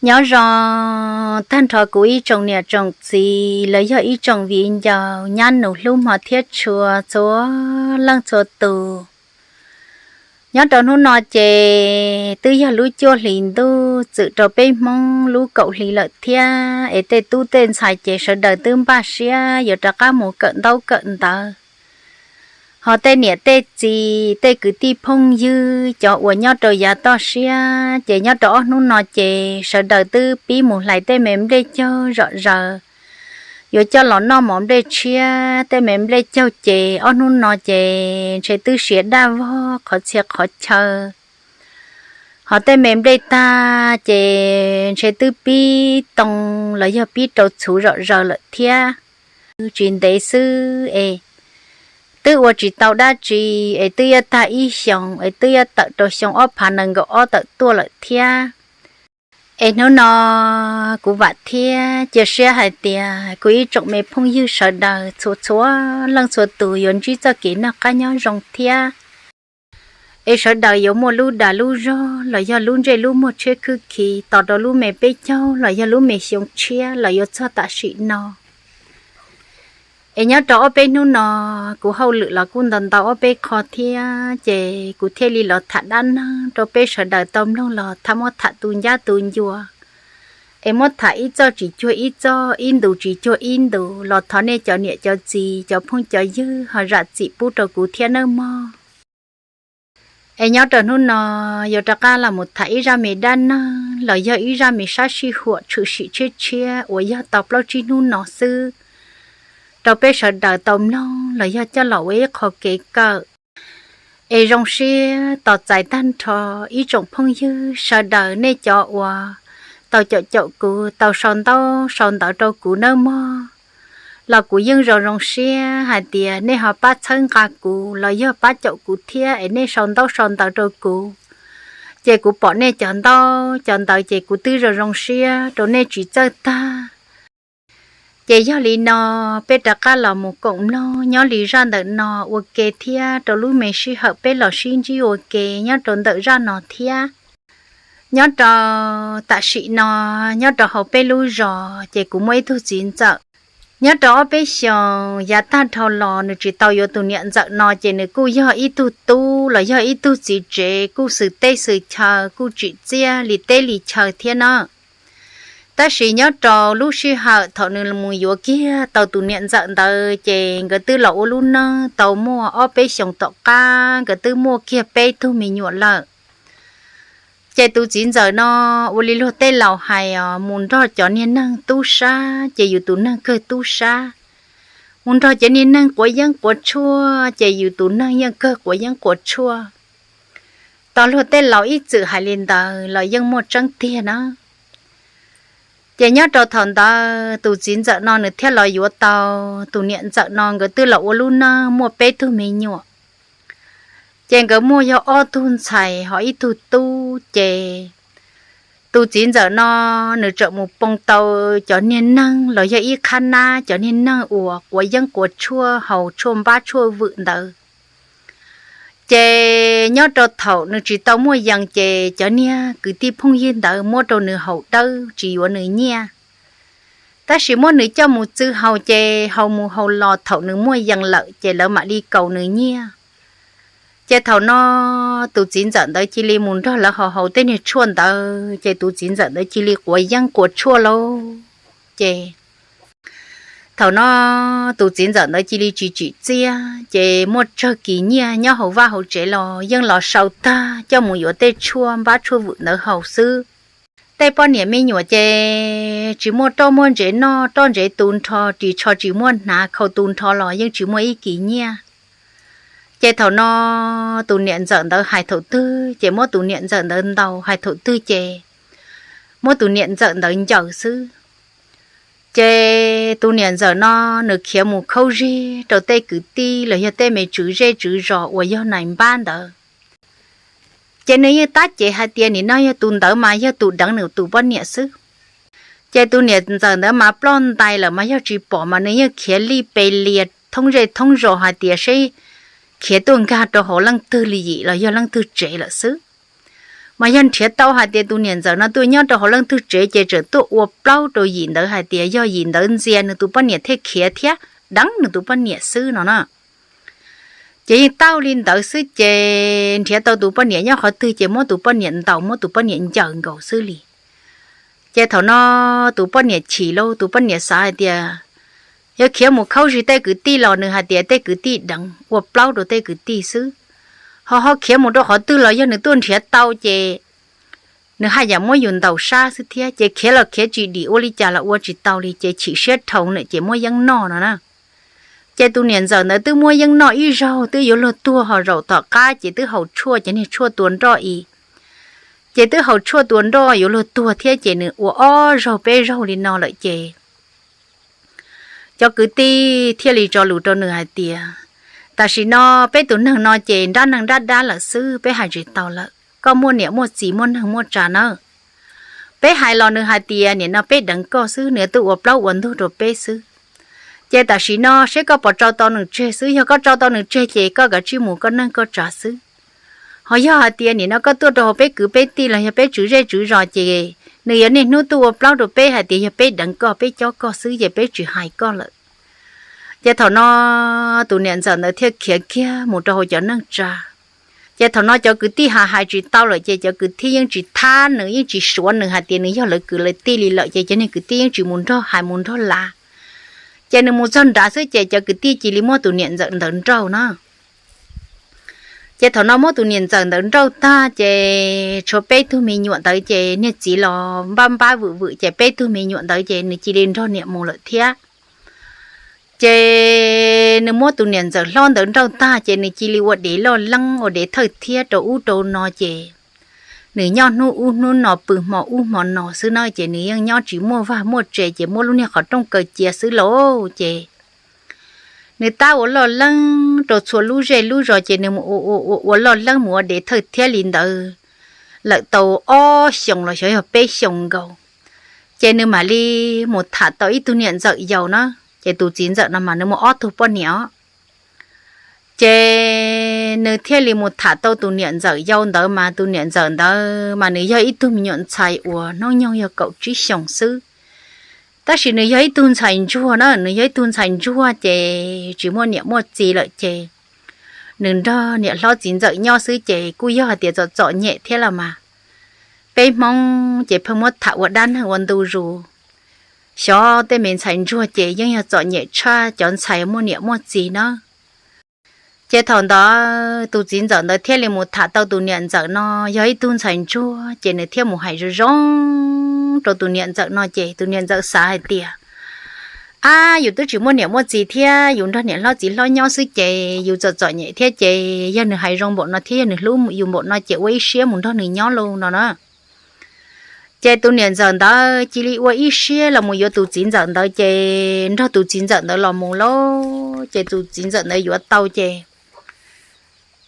Nyob zoo tag nrho kuv ib tsoom niam tsoom txiv los yog ib tsoom viv ncaus nyab nus hlub hmov thiab tshua txhua leej txhua tus. Nyob rau hnub no ces twb yog lub cuaj hlis ntuj txwm rau peb Hmoob lub kaum hli lawm thiab, es tej tub tej ntxhais ces sawv daws twb npaj siab yuav rov qab mus kawm ntaub kawm ntawv. Ho tej niam tej txiv, tej kwv tij phooj ywg, cov uas nyob rau yav toj siab ces nyob rau ob hnub no ces sawv daws twb pib mus hlais tej me nplej caug zom zaws yuav coj los noj mov nplej tshiab. Tej me nplej caug ces ob hnub no ces ntshe twb siav daj vog qhov txhia qhov chaw. Ho tej me nplej tag ces ntshe twb pib too los yog pib rau txhuv zom zaws lawm thiab. Tsis ntev xwb es twb ua tsis tau dab tsi, es twb yuav tag ib xyoos, es twb yuav tawm rau xyoo ob phav nees nkaum ob tawm tuaj lawm thiab. Es hnub no kuv vam thiab cia siab hais tias kuv ib tsoom me phooj ywg sawv daws txhua txhua leej txhua tus yuav ntsib txoj kev noj qab nyob zoo thiab. Es sawv daws yuav muaj lub dag lub zog los yog lub ntsej lub muag tshiab khwb khi tos rau lub me peb caug los yog lub me xyoo tshiab los yuav txog tam sim no. Es nyob rau ob peb hnub no kuv hauj lwm los kuj ntau ntau ob peb qho thiab, ces kuv thiaj li los tham dab neeg rau peb sawv daws tau mloog los tham, muab tham tu ncab tu ncua, es muab tham ib txoj tsis cuag ib txoj, ib ntus tsis cuag ib ntus los thov nej cov niam cov txiv, cov phooj cov ywg ho zam txim pub rau kuv thiab nawb mog. Es nyob rau hnub no yuav rov qab los mus tham ib zaj me dab neeg los yog ib zaj me sab sij huam tshwm sim tshiab tshiab uas yog tau plaub tsib hnub no xwb, rau peb sawv daws tau mloog los yog coj los ua ib qho kev kawm. Es zoo siab tos txais tag nrho ib tsoom phooj ywg sawv daws nej cov uas tau caum caum kuv, tau sau ntaub sau ntawv rau kuv nawb mog. Los kuv yeej zoo zoo siab hais tias nej ho pab txhawb nqa kuv los yog pab caum kuv thiab es nej sau ntaub sau ntawv rau kuv, ces kuv pom nej cov ntaub cov ntawv ces kuv twb zoo zoo siab rau nej tsis txawj tag. Ces yog li no, peb rov qab los mus koom mloog nyob li zaj ntawm no ua ke thiab rau lub me sij hawm peb los sib ntsib ua ke nyob rau ntawm zaj no thiab. Nyob rau tam sim no, nyob rau hauv peb lub zos ces kuv muaj ib tug txiv ntxawm. Nyob rau ob peb xyoos yav tag dhau los nws tsis tau yuav tus niam ntxawm no ces nws kuj yog ib tug tub los yog ib tug txiv tsev kuj xwm teb xwm chaw kuj tsim txiaj li teb li chaw thiab na. Tab sis nyob rau lub sij hawm thaum nws mus yuav kiag tau tus niam ntxawm ntawd ces nkawd twb los ua lub neej tau muaj ob peb xyoos tom qab nkawd twb muaj kiag peb tug me nyuam lawm. Ces tus txiv ntxawm no ua li luag tej laus hais os, mus nrog cov niag neeg tub sab ces yus tus neeg kawg tub sab, mus nrog cov niag neeg quav yeeb quav tshuaj ces yus tus neeg yeej kawg quav yeeb quav tshuaj. Tos luag tej laus ib txwm hais li ntawd los yeej muaj tseeb tiag na. Ces nyob rau thaum ntawd tus txiv ntxawm no nws thiaj los yuav tau tus niam ntxawm no, nkawd twb los ua lub neej muaj peb tug me nyuam. Ces nkawd muaj yog ob tug ntxhais ho ib tug tub. Ces tus txiv ntxawm no nws tseem mus poo tau cov niag neeg los yog ib qhab nab cov niag neeg uas quav yeeb quav tshuaj haus tshuaj npab tshuaj vwm ntawd. Ces nyob rau thaum nws tsis tau muaj yees ces cov niag kwv tij phooj ywg ntawd muab rau nws haus dawb tsis yuav nws nyiaj. Tab sis muab nws coj mus txwv haus ces haus mus haus los thaum nws muaj yees lawm ces lawv mam li kaus nws nyiaj. Ces thaum no tus txiv ntxawm ntawd cia li mus nrog lawv haus haus tej niag tshuaj ntawd ces tus txiv ntxawm ntawd cia li quav yeeb quav tshuaj lauj. Ces thaum no tus txiv ntxawm ntawd cia li tsis tsim txiaj ces muaj tsawg kis nyiaj nyob hauv vaj hauv tsev los yeej los sau tag coj mus yuav tej tshuaj npab tshuaj vwm ntawd haus xwb. Tej poj niam me nyuam ces tsis muaj roj muaj ntsev noj, roj ntsev tu nrho, ris tsho tsis muaj hnav, khau tu nrho los yeej tsis muaj ib kis nyiaj. Ces thaum no tus niam ntxawm ntawd hais thaum twg ces muab tus niam ntxawm ntawd ntaus, hais thaum twg ces muab tus niam ntxawm ntawd ncaws xwb. Ces tus niam ntxawm no nws khiav mus khaub zig rau tej kwv tij los yog tej me tswv zej tswv zos uas yog nais npab ntawd. Ces nws yeej tab cev hais tias nim no yog tus ntawd mas yog tus deev nws tus poj niam xwb. Ces tus niam ntxawm ntawd mas ploj ntais lawm mas yog tsis pom mas nws yeej khiav lij pe lias thoob zej thoob zos hais tias seb khiav tuaj nkag rau hauv leej twg li yim los yog leej twg tsev lawm xwb. Mas yog nrhiav tau hais tias tus niam ntxawm no tuaj nyob rau hauv leej twg tsev ces tseem tuaj ua plaub rau yim ntawd hais tias yog yim ntawd ntxias nws tus poj niam thiaj khiav thiab deev nws tus poj niam xwb no na. Ces yeej tau li ntawd xwb ces nrhiav tau tus poj niam nyob qhov twg ces muab tus poj niam ntaus muab tus poj niam ncaws nkaus xwb li. Ces thaum no tus poj niam chim lauj, tus poj niam xav hais tias yog khiav mus khaub zig tej kwv tij los nws hais tias tej kwv tij deev ua plaub rau tej kwv tij xwb. Ho ho khiav mus rau qhov twg los yog nws tuaj nrhiav tau ces nws haj yam muab yus ntaus sab xwb thiab. Ces khiav los khiav tsis dim, ua li cas los ua tsis tau li ces chim siab dhau lawm ces muab yeeb noj no na. Ces tus niam ntxawm ntawd twb muab yeeb noj ib zaug twb yuav luag tuag ho zaum tom qab ces twb haus tshuaj cov niag tshuaj tua nroj i. Ces twb haus tshuaj tua nroj yuav luag tuag thiab ces nws ua ob zaug peb zaug li no lawm ces cov kwv tij thiaj li tso lus rau nws hais tias tam sim no peb tus neeg no ces nrab neeg nrab dab lawm xwb, peb hais tsis tau lawm, koj muaj niam muaj txiv muaj neeg muaj tsav nawb. Peb hais los nws hais tias nim no peb deev koj xwb, nws twb ua plaub ua ntug rau peb xwb. Ces tam sim no seb koj puas tso tau nws tseg xwb, yog koj tso tau nws tseg ces koj kav tsij mus koj neej koj tsav xwb. Ho yog hais tias nim no koj tuaj rau hauv peb kwv peb tij los yog peb tswv zej tswv zos ces nws yuav niaj hnub tuaj ua plaub rau peb hais tias yog peb deev koj peb cob koj xwb ces peb tsis hais koj lawm. Ces thaum no tus niam ntxawm ntawd thiaj khiav kiag mus rau hauv cov neej tsa. Ces thaum no cov kwv tij hais hais tsis tau lawm ces cov kwv tij yeej tsis thab nws yeej tsis suav nws hais tias nws yog lawv kwv lawv tij li lawm ces cov niag kwv tij yeej tsis mus nrog hais mus nrog lav. Ces nws mus txog nrad xwb ces cov kwv tij cia li muab tus niam ntxawm ntawd nrauj na. Ces thaum no muab tus niam ntxawm ntawd nrauj tag ces tshuav peb tug me nyuam ntawd ces niag txiv los npab npab vwm vwm ces peb tug me nyuam ntawd ces nws cia li nrog niam mus lawm thiab. Ces nws muab tus niam ntxawm hlob ntawd nrauj tag ces nws cia li ua dev loj leeb ua dev thawj thiab rau ub rau no ces nws nyob hnub ub hnub no pw hmo ub hmo no xwb na ces nws yeej nyob tsis muaj vaj muaj tse ces muab lub niag qhov rooj kaw cia xwb lauj ces nws tab ua loj leeb rau txhua lub zej lub zos ces nws mus ua ua ua ua loj leeb mus ua dev thawj thiab li ntawd lawm tau ob xyoos los xyov yog peb xyoos nkaus. Ces nws mam li mus tham tau ib tug niam ntxawm yau na, ces tus txiv ntxawm no mas nws muaj ob tug poj niam os. Ces nws thiaj li mus tham tau tus niam ntxawm yau ntawd mas tus niam ntxawm ntawd mas nws yog ib tug me nyuam ntxhais uas hnub nyoog yog kaum tsib xyoos xwb. Tab sis nws yog ib tug ntxhais ntsuag na, nws yog ib tug ntxhais ntsuag ces tsis muaj niam muaj txiv lawm ces nws nrog niam hlob txiv ntxawm nyob xwb ces kuj yog hais tias txom txom nyem thiab los mas. Peb Hmoob ces pheej muab tham ua dab neeg ua ntu zus. Xyov tej me ntxhais ntsuag ces yeej yog txom nyem tshaj cov ntxhais muaj niam muaj txiv na. Ces thaum ntawd tus txiv ntxawm ntawd thiaj li mus tham tau tus niam ntxawm no yog ib tug ntxhais ntsuag ces nws thiaj mus hais zoo zoo rau tus niam ntxawm no ces tus niam ntxawm xav hais tias, ab, yus twb tsis muaj niam muaj txiv thiab yus nrog niam hlob txiv hlob nyob xwb ces yus txom txom nyem thiab ces yog nws hais zoo npaum no thiab yog nws hlub yus npaum no ces ua ib siab mus nrog nws nyob lauj no na. Ces tus niam ntxawm ntawd cia li ua ib siab los mus yuav tus txiv ntxawm ntawd ces nrog tus txiv ntxawm ntawd los mus lauj. Ces tus txiv ntxawm ntawd yuav tau ces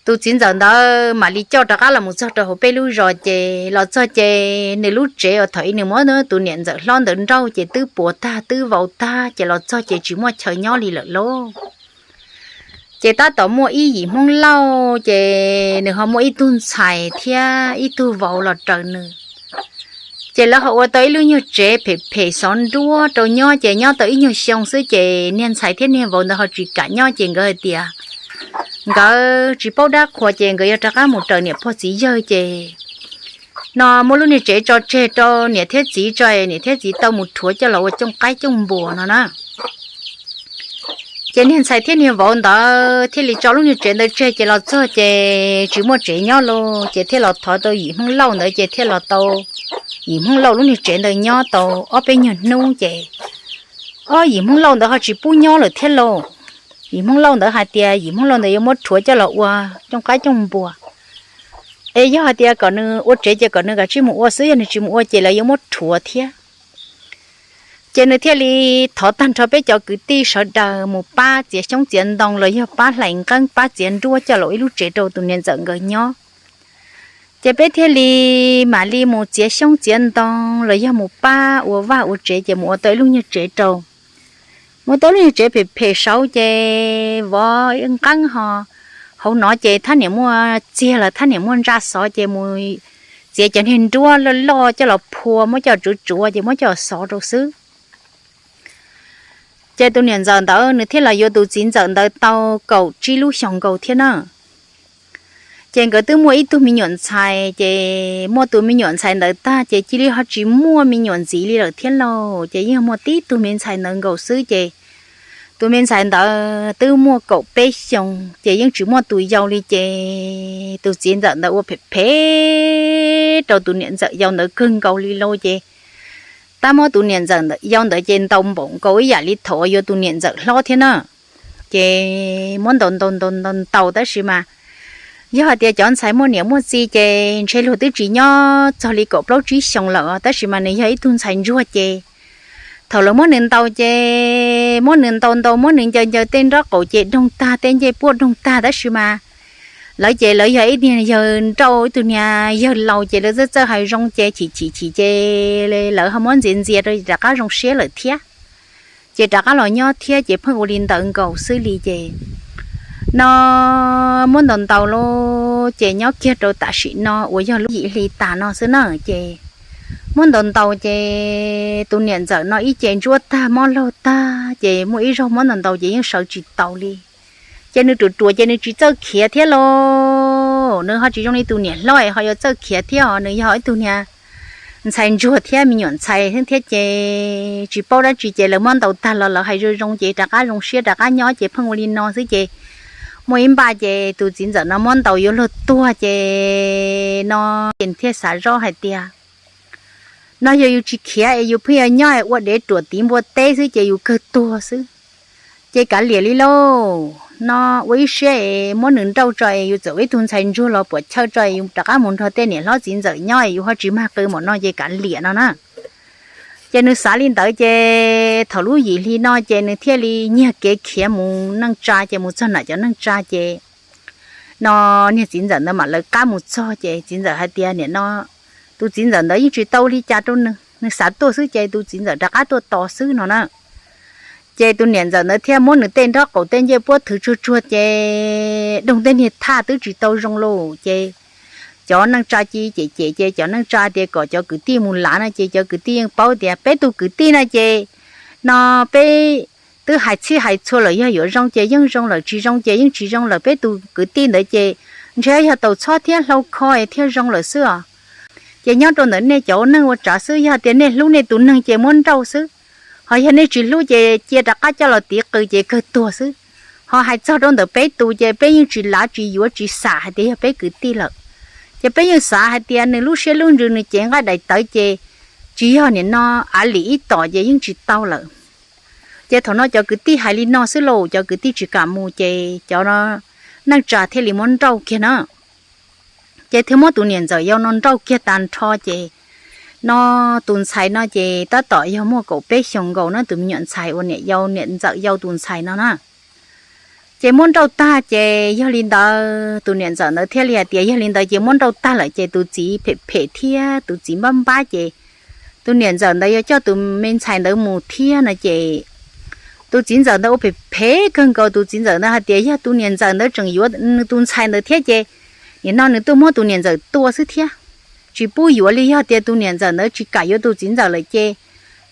tus txiv ntxawm ntawd mam li coj rov qab los mus txog rau hauv peb lub zos ces los txog ces nws lub tsev uas thaum ub nws muab tus niam ntxawm hlob ntawd nrauj ces twb puas tag twb vau tag ces los txog ces tsis muaj chaw nyob li lawm lauj. Ces tab tom muaj ib yim Hmoob Lauj ces nws ho muaj ib tug ntxhais thiab ib tug vauv los raws nws. Ces lawv ho ua tau ib lub nyuag tsev phem phem xov nruab rau nyob ces nyob tau ib nyuag xyoo xwb ces niag ntxhais thiab niag vauv ntawd ho tsis kam nyob ces nkawd hais tias nkawd tsis paub dab qhuas ces nkawd yuav rov qab mus raws niam pog txiv yawg ces no muab lub niag tsev tso tseg rau niam thiab txiv tso, niam thiab txiv tau mus rhuav coj los ua cooj qaib cooj npuas no na. Ces niag ntxhais thiab niag vauv ntawd thiaj li tso lub niag tsev ntawd tseg ces los txog ces tsis muaj tsev nyob lauj, ces thiaj los thov tau yim Hmoob Lauj ntawd ces thiaj los tau yim Hmoob Lauj lub niag tsev ntawd nyob tau ob peb nyuag hnub ces ob yim Hmoob Lauj ntawd ho tsis pub nyob lawm thiab lauj. Yim Hmoob Lauj ntawd hais tias yim Hmoob Lauj ntawd yuav muab rhuav coj los ua cooj qaib cooj npuas, es yog hais tias kom nws ua tsev ces kom nws kav tsij mus ua xwb, yog nws tsis mus ua ces lawv yuav muab rhuav thiab. Ces nws thiaj li thov tag nrho peb cov kwv tij sawv daws mus pab txiav xyoob txiav ntoo los yog pab hlais nqeeb pab txiav nruab coj los ua ib lub tsev rau tus niam ntxawm nkawd nyob. Ces peb thiaj li mam li mus txiav xyoob txiav ntoo los yog mus pab ua vaj ua tsev ces mus ua tau ib lub nyuag tsev rau. Mus tau lub nyuag tsev phem phem saud ces vov nqeeb ho hauv no ces thab niam muaj txiag los thab niam muaj ntsa xov ces mus txiav cov niag nruab loj loj coj los phua, muab coj tsuav tsuav ces muab coj xov rau xwb. Ces tus niam ntxawm ntawd nws thiaj los yuav tus txiv ntxawm ntawd tau kaum tsib lub xyoos nkaus thiab na. Ces nkawd twb muaj ib tug me nyuam ntxhais, ces muaj tus me nyuam ntxhais ntawd tag ces cia li ho tsis muaj me nyuam ntxiv li lawm thiab lauj. Ces yeej muaj tib tug me ntxhais ntawd nkaus xwb, ces tus me ntxhais ntawd twb muaj kaum peb xyoos ces yeej tsis muaj tus yau li. Ces tus txiv ntxawm ntawd ua phem phem rau tus niam ntxawm yau ntawd kawg nkaus li lauj. Ces tab muab tus niam ntxawm yau ntawd ces ntaus npaum nkaus ib yam li thaum uas yuav tus niam ntxawm hlob thiab na. Ces muab ntaus ntaus ntaus ntaus ntaus tab sis mas yog hais tias cov ntxhais muaj niam muaj txiv ces ntshe luag twb tsis nyob txog li kaum plaub tsib xyoos lawm, tab sis mas nws yog ib tug ntxhais ntsuag ces thaum lawv muab nws ntaus ces muab nws ntaus ntaus muab nws ncaws ncaws tej nrob qaum ces doog tag, tej ncej puab doog tag, tab sis mas lawv ces lawv yog ib niag yawg nrauj, ib tug niag yawg laus ces lawv txawj txawj hais zoo ces chim chim chim ces lawv ho muab ntxias ntxias rau rov qab zoo siab lawm thiab. Ces rov qab los nyob thiab ces pheej ua li ntawd nkaus xwb li ces no muab ntaus ntaus lauj, ces nyob kiag rau tam sim no uas yog lub yim hli tas no xwb na. Ces muab ntaus ntaus ces tus niam ntxawm no ib ce ntsuab tag mob laug tag ces muaj ib zaug muab ntaus ntaus ces yeej sawv tsis taus li. Ces nws ruam ruam ces nws tsis txawj khiav thiab lauj, nws ho tsis zoo li tus niam hlob es ho yuav txawj khiav thiab os, nws yog ib tug niag ntxhais ntsuag thiab me nyuam ntxhais thiab ces tsis paub dab tsi ces lawv muab ntaus tag los lawv hais zoo zoo ces rov qab zoo siab rov qab nyob ces pheej ua li no xwb ces muaj ib npaj ces tus txiv ntxawm no muab ntaus yuav luag tuag ces no ces thiaj xav zoj hais tias no yog yus tsis khiav es yus pheej yuav nyob ua dev ruam tiv npua teb xwb ces yus kawg tuag xwb. Ces kav liam li lauj, no ua ib siab es muab nws nrauj tso es yus txawm ua ib tug ntxhais ntsuag los puam chawj tso es yus rov qab mus nrog tej niam hlob txiv ntxawm nyob es yus ho tsis mag qw mam no ces kav liam no na. Ces nws xav li ntawd ces thaum lub yim hli no ces nws thiaj li nyiag kev khiav mus neej tsa ces mus txog nram cov neej tsa ces no niag txiv ntxawm ntawd mam lawv qab mus txog ces txiv ntxawm hais tias nim no tus txiv ntxawm ntawd yeej tsis tau li cas rau nws, nws xav tuaj xwb ces tus txiv ntxawm rov qab tuaj tos xwb no na. Ces tus niam ntxawm ntawd thiaj muab nws tej nrob qaum tej ncej puab thwv tsuag tsuag ces doog tej niag thaj twb tsis tau zoo lauj ces cov neej tsa ci cem cem ces cov neej tsa tias kom cov kwv tij mus lav no ces cov kwv tij yeej paub tias peb tus kwv tij no ces no peb twb hais txhij hais txhua lawm, yog yuav zoo ces yeej zoo lawm, tsis zoo ces yeej tsis zoo lawm, peb tus kwv tij ntawd ces ntshe yog taus txhob thiab hlau kho es thiaj zoo lawm xwb os. Ces nyob rau ntawm nej cov ua neej ua tsav xwb, yog tias nej hlub nej tus neeg ces muab nrauj xwb, ho yog nej tsis hlub ces cia rov qab coj los tiv qws ces kawg tuag xwb. Ho hais txog rau ntawm peb tus ces peb yeej tsis lav tsis yuav tsis xam hais tias yog peb kwv tij lawm. Ces peb yeej xav hais tias nws lub siab lub ntsws nws cev nqaij daim tawv ces tsis yog nim no av lim ib tom ces yeej tsis tau lawm. Ces thaum no cov kwv tij hais li no xwb lauj, cov kwv tij tsis kam mus ces cov neej tsa thiaj li muab nrauj kiag na. Ces thiaj muab tus niam ntxawm yau no nrauj kiag tag nrho ces no tus ntxhais no ces tab tom yog muaj kaum peb xyoos nkaus na, tus me nyuam ntxhais uas niam yau niam ntxawm yau tus ntxhais no na. Ces muab nrauj tag ces yog li ntawd tus niam ntxawm ntawd thiaj li hais tias yog li ntawd ces muab nrauj tag lawm ces tus txiv phem phem thiab tus txiv npab npab ces tus niam ntxawm ntawd yuav coj tus me ntxhais ntawd mus thiab no ces tus txiv ntxawm ntawd ua phem phem kawg nkaus, tus txiv ntxawm ntawd hais tias yog tus niam ntxawm ntawd tseem yuav nws tus ntxhais ntawd thiab ces nim no nws tuaj muab tus niam ntxawm tua xwb thiab, tsis pub yuav li, yog tias tus niam ntxawm ntawd tsis kam yuav tus txiv ntxawm lawm ces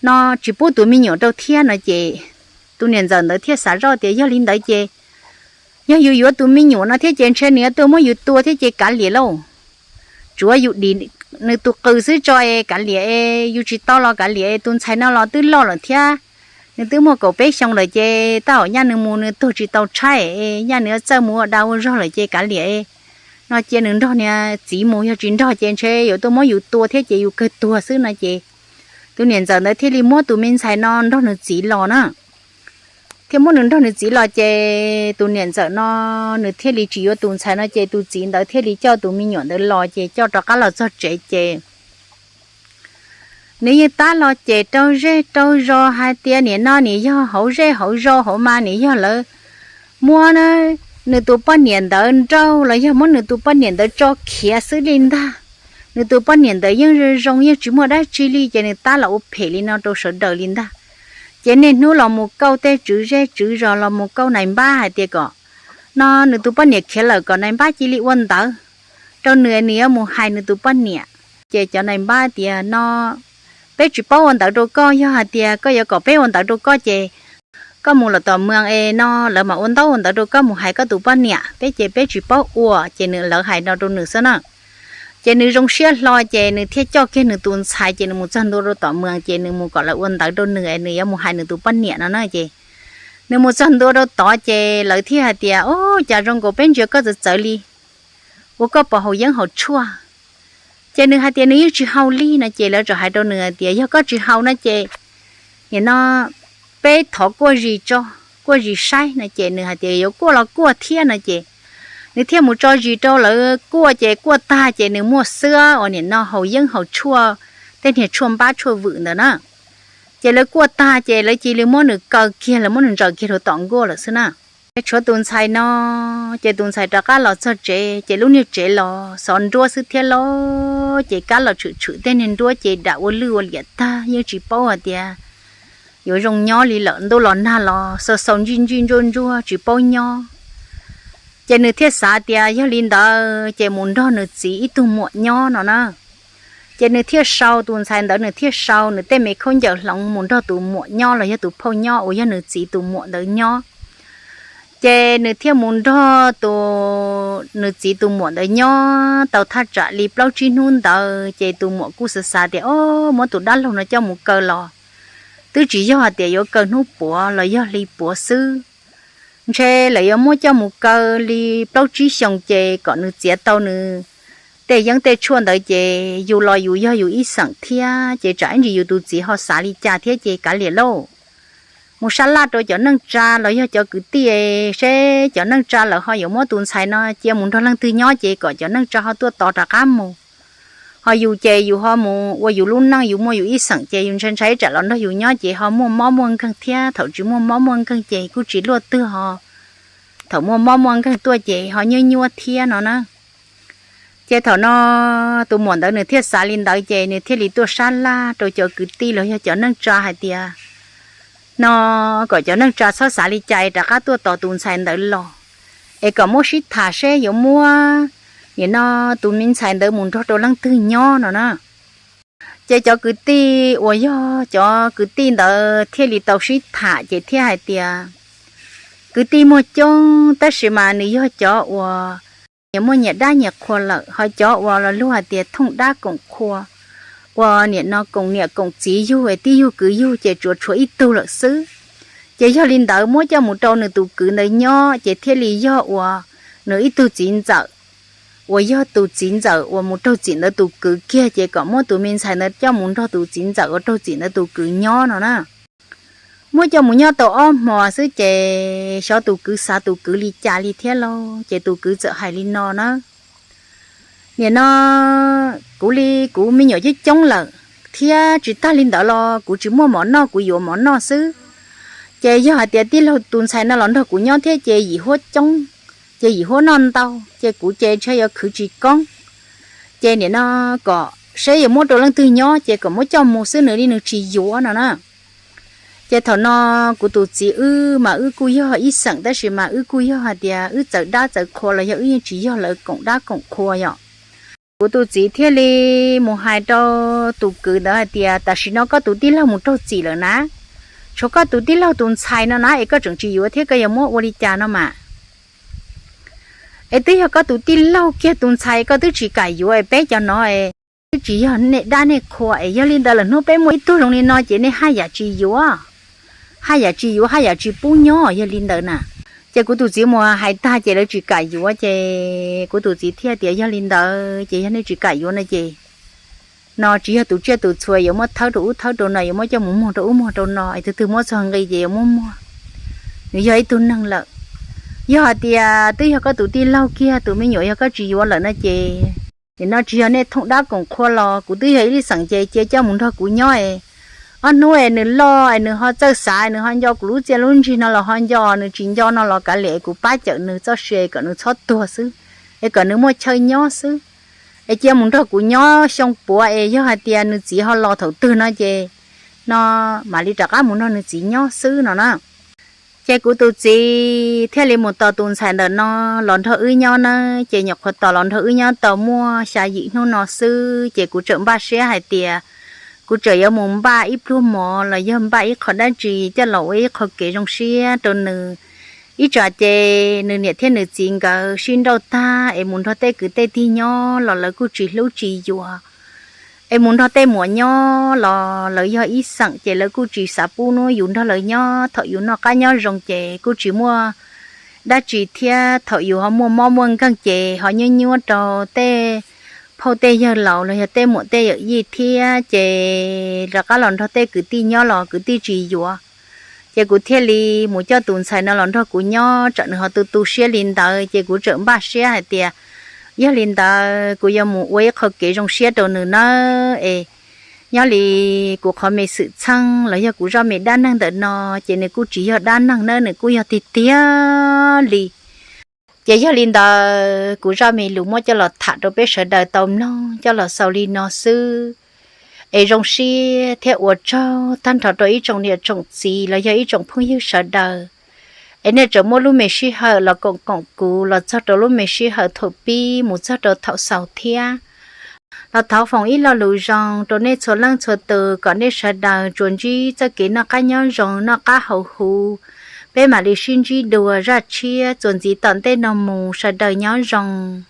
no tsis pub tus me nyuam rau thiab no ces tus niam ntxawm ntawd thiaj xav zoj tias yog li ntawd ces yog yus yuav tus me nyuam no thiab ces ntshe nws yuav tuaj muab yus tua thiab ces kav liam lauj. Tsuav yus dim nws tus qws xwb tso es kav liam es yus tsis tau los kav liam es tus ntxhais no los twb loj lawm thiab, nws twb muaj kaum peb xyoo lawm ces tab hom nyaj nws mus nws tuag tsis tau tshaib es nyaj nws txawj mus ua dag ua zog lawm ces kav liam es no cia nws nrog niag txiv mus, yog tsis nrog ces ntshe yuav tuaj muab yus tua thiab ces yus kawg tuag xwb no ces tus niam ntxawm ntawd thiaj li muab tus me ntxhais no nrog nws txiv los na. Thiaj muab nws nrog nws txiv los ces tus niam ntxawm no nws thiaj li tsis yuav tus ntxhais no ces tus txiv ntawd thiaj li coj tus me nyuam ntawd los ces coj rov qab los txog tsev ces nws yeej tab los ces rau zej rau zos hais tias nim no nim yog hauv zej hauv zos hauv mas nim yog lawv muab nws tus poj niam ntawd nrauj los yog muab nws tus poj niam ntawd tso khiav xwb li ntag. Nws tus poj niam ntawd yeej zoo zoo yeej tsis muaj dab tsi li ces nws tab los ua phem li no rau sawv daws li ntag. Ces niaj hnub los mus kauj tej tswv zej tswv zos los mus kauj nais npab hais tias kom no nws tus poj niam khiav lawm kom nais npab cia li ua ntawv rau nws, nws yuav mus hais nws tus poj niam. Ces cov nais npab tias no, peb tsis paub ua ntawv rau koj, yog hais tias koj yuav kom peb ua ntawv rau koj ces koj mus lawm tom moos es no lawv mam ua ntaub ua ntawv rau koj mus hais koj tus poj niam, peb ces peb tsis paub ua. Ces nws, lawv hais no rau nws xwb na. Ces nws zoo siab hlo ces nws thiaj coj kiag nws tus ntxhais ces nws mus txog ntua rau tom moos ces nws mus kom lawv ua ntawv rau nws es nws yuav mus hais nws tus poj niam no na. Ces nws mus txog ntua rau tod ces lawv thiaj hais tias, o, cas zoo nkaus peb ntsia koj txawv txawv li, ua koj puas haus yeeb haus tshuaj? Ces nws hais tias nws yeej tsis haus li no ces lawv txawm hais rau nws hais tias yog koj tsis haus no ces nim no peb thov kuaj zis tso, kuaj zis saib no ces nws hais tias yuav kuaj los kuaj thiab no ces nws thiaj mus tso zis rau lawv kuaj ces kuaj tag ces nws muaj xwb uas nim no haus yeeb haus tshuaj, tej niag tshuaj npab tshuaj vwm ntawd na. Ces lawv kuaj tag ces lawv cia li muab nws kaw kiag, lawv muab nws ntsaws kiag rau tom nkuaj lawm xwb na. Tshuav tus ntxhais no, ces tus ntxhais rov qab los txog tsev ces lub niag tsev los xov nruab xwb thiab lauj, ces kab los tshwm tshwm tej niag nruab ces dam ua lwj ua liam tag, yeej tsis paub hais tias yuav zoo nyob li lawm. Ntuj los nag los xau xau ntsij ntsij ntsuag ntsuag tsis paub nyob. Ces nws thiaj xav tias yog li ntawd ces mus nrog nws txiv ib tug muam nyob no na. Ces nws thiaj sau, tus ntxhais ntawd nws thiaj sau nws tej me khaub ncaws hloov mus nrog tus muam nyob los yog tus phauj nyob uas yog nws txiv tus muam ntawd nyob. Ces nws thiaj mus nrog tus, nws txiv tus muam ntawd nyob tau thaj tsam li plaub tsib hnub ntawd ces tus muam kuj xav xav tias, o, muab tus dab laug no coj mus kaw los twb tsis yog hais tias yuav kaw hnub puav los yog hli puav xwb, ntshe lawv yuav muab coj mus kaw li plaub tsib xyoos ces kom nws txiav tau nws tej yeeb tej tshuaj ntawd ces yus los yus yog yus ib xeem thiab ces tsam ib ntsis yus tus txiv ho xav li cas thiab ces kav liam lauj. Mus sab laj rau cov neej tsa los yog cov kwv tij seb cov neej tsa lawv ho yuav muab tus ntxhais no cia mus nrog leej twg nyob ces kom cov neej tsa ho tuaj tos rov qab mus. Ho yus ces yus ho mus ua yus lub neej, yus muaj yus ib xeem ces yus ntshai ntshai tsam los nrog yus nyob ces ho muaj mob muaj nkeeg thiab, thaum tsis muaj mob muaj nkeeg ces kuj tsis luaj twg ho, thaum muaj mob muaj nkeeg tuaj ces ho nyuaj nyuaj thiab no na. Ces thaum no tus muam ntawd nws thiaj xav li ntawd ces nws thiaj li tuaj sab laj rau cov kwv tij los yog cov neej tsa hais tias no kom cov neej tsa txhob xav li cas es rov qab tuaj tos tus ntxhais ntawd los, es kom muab sib tham seb yuav muab nim no tus me ntxhais ntawd mus nrog rau leej twg nyob no na. Ces cov kwv tij uas yog cov kwv tij ntawd thiaj li tau sib tham ces thiaj hais tias kwv tij muaj coob tab sis mas nws yog cov uas nyias muaj nyias dab nyias qhua lawm, ho cov uas los luag hais tias thooj dab koom qhua, uas nim no koom niam koom txiv yug es tib yug kwv yug ces tsuas tshuav ib tug lawm xwb. Ces yog li ntawd muab coj mus rau nws tus kwv ntawd nyob ces thiaj li yog uas nws ib tug txiv ntxawm, uas yog tus txiv ntxawm uas mus raug txim ntawd tus kwv kiag ces kom muab tus me ntxhais ntawd coj mus nrog tus txiv ntxawm uas raug txim ntawd tus kwv nyob no na. Muab coj mus nyob tau ob hmos xwb ces xyov tus kwv xav tus kwv li cas li thiab lauj, ces tus kwv txawm hais li no na, nim no kuv li kuv me nyuam coob coob lawm, thiab tsis tag li ntawd los kuv tsis muaj mov noj, kuv yuav mov noj xwb. Ces yog hais tias tij laug tus ntxhais no los nrog kuv nyob thiab ces yim huab coob, ces yim huab noj ntau ces kuv ces ntshai yuav khwv tsis koob. Ces nim no kom seb yuav muab rau leej twg nyob ces kom muab coj mus xwb, nws li nws tsis yuav no na. Ces thaum no kuv tus txiv wb mas wb kuj yog ib xeem tab sis mas wb kuj yog hais tias wb txawv dab txawv qhua los yog wb yeej tsis yog lawv koom dab koom qhua yom. Kuv tus txiv thiaj li mus hais rau tus kwv ntawd hais tias tam sim no koj tus tij laug mus raug txim lawm na, tshuav koj tus tij laug tus ntxhais no na es koj tseem tsis yuav thiab koj yuav muab ua li cas no mas. Es twb yog koj tus tij laug kiag tus ntxhais koj twb tsis kam yuav es peb cov no twb tsis yog nej dab nej qhua es yog li ntawd lawm hnub peb muaj ib tug zoo li no ces nej haj yam tsis yuav, haj yam tsis yuav haj yam tsis pub nyob yog li ntawd na. Ces kuv tus txiv mus hais tag ces lawv tsis kam yuav ces kuv tus txiv thiaj tias yog li ntawd ces yog nej tsis kam yuav no ces no tsis yog tus tsiaj tus txhu yuav muab thawb rau ub thawb rau no, yuav muab coj mus muag rau ub muag rau no es tus twg muab txog nqi ces yuav muab muag. Nws yog ib tug neeg lawm. Yog hais tias twb yog koj tus tij laug kiag tus me nyuam yog koj tsis yuav lawm no ces nim no tsis yog nej thooj dab koom qhua los kuv twb yog ib lub xeem ces cia coj mus nrog kuv nyob es ob hnub es nws loj es nws ho txawj xav, nws ho nco kuv lub txiaj lub ntsig no los ho nco, nws tsis nco no los kav liam es kuv pab cawm nws txoj sia kom nws txhob tuag xwb, es kom nws muaj chaw nyob xwb. Es cia mus nrog kuv nyob xyoo puav es yog hais tias nws txiv ho los thaum twg no ces no mam li rov qab mus nrog nws txiv nyob xwb no na. Ces kuv tus txiv thiaj li mus tos tus ntxhais ntawm no los nrog wb nyob nawb. Ces nyuam qhuav tos los nrog wb nyob tau muaj xya yim hnub no xwb, ces kuv tseem npaj siab hais tias kuv tseem yuav mus npaj ib pluag mov los yog npaj ib qho dab tsi coj los ua ib qho kev zoo siab rau nws. Ib tsam ces nws niam thiab nws txiv nkawd sib nrauj tag es mus nrog tej kwv tej tij nyob los lawv kuj tsis hlub tsis yuav. Es mus nrog tej muam nyob los lawv yog ib xeem, ces lawv kuj tsis xav pub hnub yus nrog lawv nyob. Thaum yus noj qab nyob zoo ces kuj tsis muaj dab tsi thiab, thaum yus ho muaj mob muaj nkeeg ces ho nyuab nyuab rau tej phauj tej yawg laus los yog tej muam tej yawm yij thiab, ces rov qab los nrog tej kwv tij nyob los kwv tij tsis yuav. Ces kuv thiaj li mus coj tus ntxhais no los nrog kuv nyob, tsam nws ho tu tu siab li ntawd. Ces kuv tseem npaj siab hais tias yog li ntawd kuv yuav mus ua ib qho kev zoo siab rau nws nawb. Es nyob li kuv qhov me xwm txheej los yog kuv zaj me dab neeg ntawm no, ces nws kuj tsis yog dab neeg nawb, nws kuj yog tiag tiag li. Ces yog li ntawd kuv zaj me lus muab coj los tham rau peb sawv daws tau mloog coj los xaus li no xwb. Es zoo siab thiab ua tsaug tag nrho rau ib tsoom niam tsoom txiv los yog ib tsoom phooj ywg sawv daws. Es nej tseem muab lub me sij hawm los koom koom kuv los txog rau lub me sij hawm thaum pib mus txog rau thaum xaus thiab. Los thov foom ib lo lus zoo rau nej txhua leej txhua tus kom nej sawv daws tsuas ntsib txoj kev noj qab nyob zoo, noj qab haus huv, peb mam li sib ntsib dua zaj tshiab txuas ntxiv tom ntej no mus, sawv daws nyob zoo.